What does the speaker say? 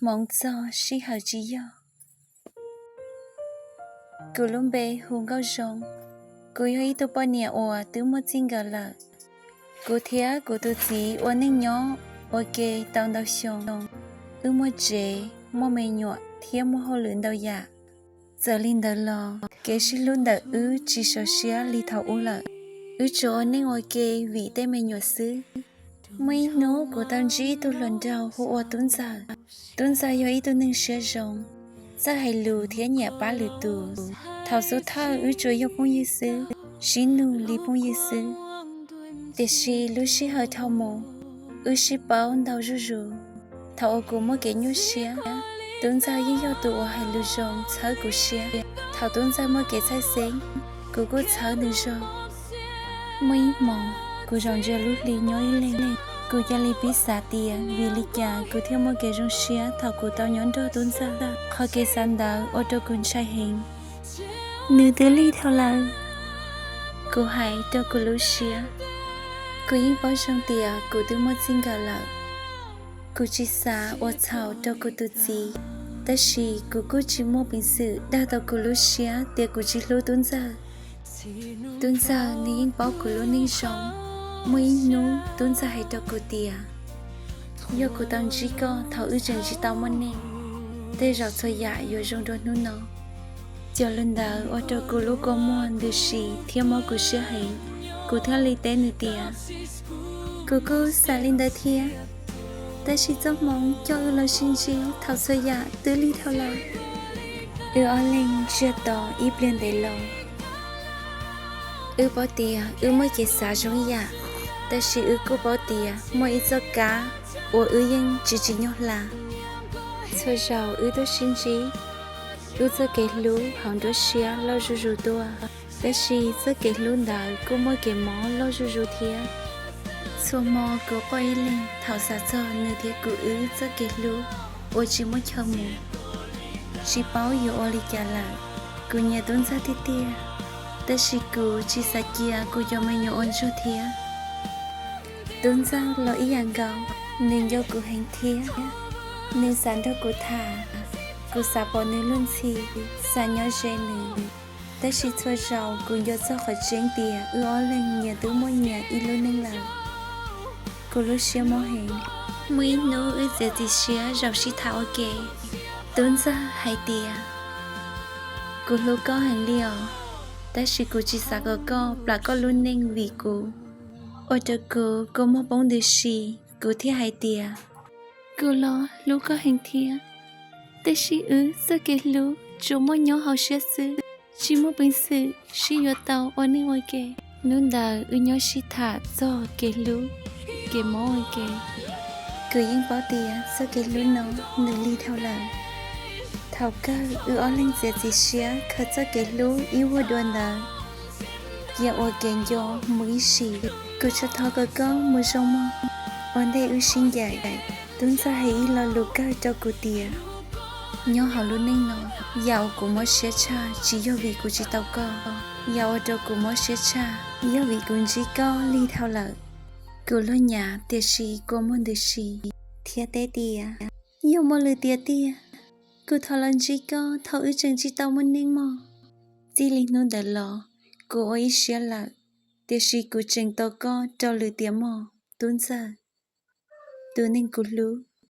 Hmoov txog sij hawm tsis yog. Kuv lub npe hu Nkauj Zoo. Kuv yog ib tug poj niam uas twb muaj txij nkawm lawm. Kuv thiab kuv tus txiv ua neej nyob ua ke tau ntau xyoo. Wb muaj tsev, muaj me nyuam thiab muaj hauj lwm ntau yam. Txawm li ntawd los kev sib hlub ntawm wb tsis sawv siab li thaum ub lawm. Wb tsuas ua neej ua ke vim tej me nyuam xwb. Muaj ib hnub kuv tau ntsib ib tug hluas nraug hu ua Tub Ntxawg. Tub Ntxawg yog ib tug neeg siab zoo, txawj hais lus thiab nyiam pab lwm tus. Thaum xub thawj wb tsuas yog phooj ywg xwb, sib nug li phooj ywg xwb. Tiam sis lub sij hawm dhau mus, wb sib paub ntau zuj zus. Thaum uas kuv muaj kev nyuaj siab, Tub Ntxawg yeej yog tus uas hais lus zoo txhawb kuv siab. Thaum Tub Ntxawg muaj kev txhawj xeeb, kuv kuj txhawb nws zog. Muaj ib hmos, kuv zaum ntsia lub hli nyob ib leeg, kuv cia li pib xav tias vim li cas kuv thiaj muaj kev zoo siab thaum kuv tau nyob nrog Tub Ntxawg. Qhov kev xav ntawd ua rau kuv ntshai heev. Nws twb lig dhau lawm, kuv hais rau kuv lub siab. Kuv yeej paub zoo tias kuv twb muaj txij nkawm lawm. Kuv tsis xav ua txhaum rau kuv tus txiv, tab sis kuv kuj tsis muaj peev xwm dag tau kuv lub siab tias kuv tsis hlub Tub Ntxawg. Tub Ntxawg nws yeej paub kuv lub neej zoo. Muaj ib hnub Tub Ntxawg hais rau kuv tias, yog kuv tau ntsib koj thaum wb tseem tsis tau muaj neej, tej zaum txhua yam yuav zoo dua hnub no. Cov lus ntawd ua rau kuv lub kua muag ntws si thiab mob kuv siab heev. Kuv thiaj li teb nws tias, kuv kuj xav li ntawd thiab, tab sis txoj hmoov coj wb los sib ntsib thaum txhua yam twb lig dhau lawm. Wb ob leeg ntsiag to ib pliag ntev los. Wb paub tias wb muaj kev xav zoo ib yam, tab sis wb kuj paub tias muaj ib txoj kab uas wb yeej tsis tsim nyog hla. Txhua zaus wb tuaj sib ntsib, wb txoj kev hlub hauv nruab siab loj zuj zus tuaj, tab sis txoj kev hlub ntawd kuj muaj kev mob loj zuj zus thiab. Txhua hmo kuv quaj ib leeg thaum xav txog nws thiab kuv wb txoj kev hlub uas tsis muaj chaw mus. Tsis paub yuav ua li cas lawm, kuv nyiam Tub Ntxawg tiag tiag, tab sis kuv tsis xav cia kuv cov me nyuam ua ntsuag thiab. Tub Ntxawg los ib yam nkaus, nws nco kuv heev thiab. Nws xav nrog kuv tham, kuv xav pom nws luag ntxhi, xav nyob ze nws. Tab sis txhua zaus kuv nco txog qhov tseeb tias wb ob leeg nyias twb muaj nyias ib lub neej lawm. Kuv lub siab mob heev. Muaj ib hnub wb txiav txim siab zaum sib tham ua ke. Tub Ntxawg hais tias, kuv hlub koj heev li os, tab sis kuv tsis xav kom koj plam koj lub neej vim kuv. Ua rau kuv kua muag poob ntws si, kuv thiaj hais tias, kuv los hlub koj heev thiab, tab sis wb txoj kev hlub tsuas muaj nyob hauv siab xwb, tsis muaj peev xwm sib yuav tau ua neej ua ke. Hnub ntawd wb nyob sib tham txog kev hlub, kev mob ua ke. Kuv yeej paub tias txoj kev hlub no nws lig dhau lawm. Thaum kawg wb ob leeg txiav txim siab khaws txoj kev hlub ib vuag dua ntawd cia ua kev nco mus ib sim. Kuv tsum thov kom koj mus zoo mog, ua ntej wb sib ncaim. Tub Ntxawg hais ib lo lus kawg rau kuv tias, nyob hauv lub neej no, yam uas kuv mob siab tshaj tsis yog vim kuv tsis tau koj, yam ua rau kuv mob siab tshaj yog vim kuv ntsib koj lig dhau lawm. Kuv luag nyav tiam sis kua muag ntws si thiab teb tias, yog muaj lwm tiam tiag, kuv thov los ntsib koj thaum wb tseem tsis tau muaj neej mog. Txij li hnub ntawd los, kuv ua ib siab lawm, tiam sis kuv tseem tau koj rau lwm tiam mog, Tub Ntxawg, tus neeg kuv hlub.